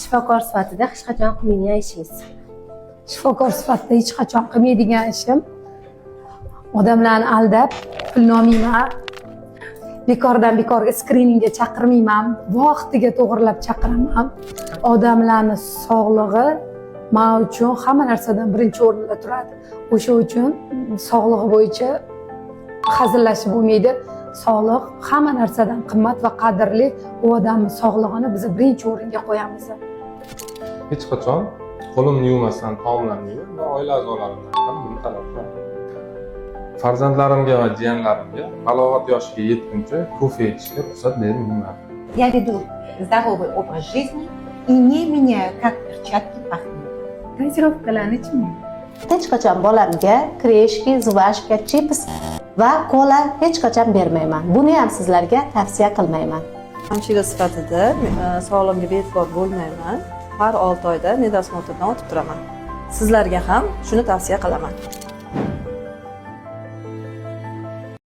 Shifokor sifatida hech qachon qilmaydigan ishingiz? Shifokor sifatida hech qachon qilmaydigan ishim: odamlarni aldab pulni olmayman, bekordan bekorga skriningga chaqirmayman, vaqtiga to'g'irlab chaqiraman. Odamlarni sog'lig'i man uchun hamma narsadan birinchi o'rinda turadi. O'sha uchun sog'lig'i bo'yicha hazillashib bo'lmaydi. Sog'liq hamma narsadan qimmat va qadrli. U odamni sog'lig'ini biz birinchi o'ringa qo'yamiz. Hech qachon qo'limni yuvmasdan taomlanmayman va oila a'zolarimdan ham buni talab qilaman. Farzandlarimga va jiyanlarimga balog'at yoshiga yetguncha kofe ichishga ruxsat bermayman. Я веду здоровый образ жизни и не меняю, как перчатки, партнера. Газировка larni ichmayman. Hech qachon bolamga кириешки, жвачка, chips va kola hech qachon bermayman. Buni ham sizlarga tavsiya qilmayman. Hamshira sifatida sog'lig'imga bee'tibor bo'lmayman. Har 6 oyda медосмотр dan o'tib turaman. Sizlarga ham shuni tavsiya qilaman.